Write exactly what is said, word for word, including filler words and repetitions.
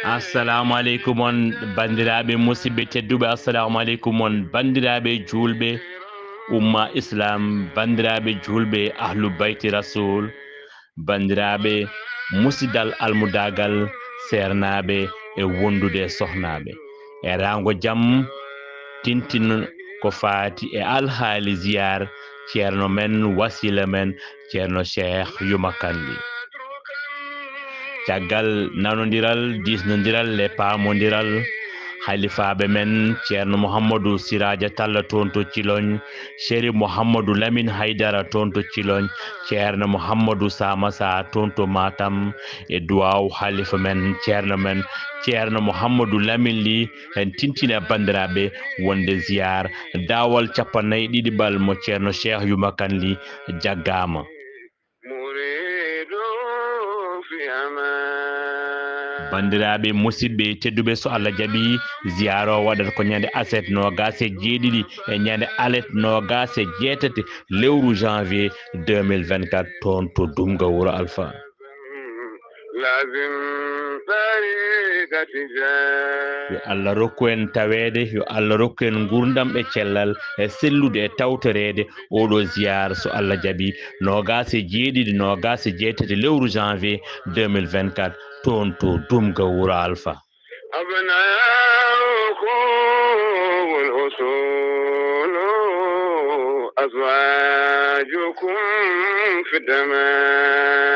Assalamu aleykum on, banndiraaɓe musidɓe tedduɓe. Assalamu aleykum on, banndiraaɓe juulɓe, umma Islam, banndiraaɓe juulɓe, ahlu bayti Rasul, banndiraaɓe musidal almudaagal, seernaaɓe e wondude e sohnaaɓe. E raango jam tintin ko faati e alhaali ziyaar ceerno men, wasiila men, ceerno Cheikh Yuma Kandi. Caggal nanondiral, diisnondiral e paamondiral, halifaaɓe men, ceerno Mouhamadou Siraja Talla toon to Ciloñ, Chérif Mouhamadou Lamine Haydara toon to Ciloñ, ceerno Mouhamadou Samassa toon to Matam, e duwaaw halifa men, ceerno men, ceerno Mouhamadou Lamine Ly, en tintina banndiraaɓe wonde ziyaar daawal cappannayi ɗiɗi ɓal mo ceerno Cheikh Yuma Kandi Ly jaggaama. Banndiraaɓe musidɓe tedduɓe, so Allah jaɓi, ziyaara o waɗat ko ñande aset noogaas e jeeɗiɗi e ñande alet noogaas e jeetati lewru janvier deux mille vingt-quatre toon to Dumga Wuro Alfa. Yo Allah rokku en taweede, yo Allah rokku en nguurndam e cellal e sellude e tawtoreede oɗo ziyaar, so Allah jaɓi, noogaas e jeeɗiɗi, noogaas e jeetati lewru janvier deux mille vingt-quatre, toon to Dumga Wuro Alfa. أبناؤكم الأصول أزواجكم في الدماء.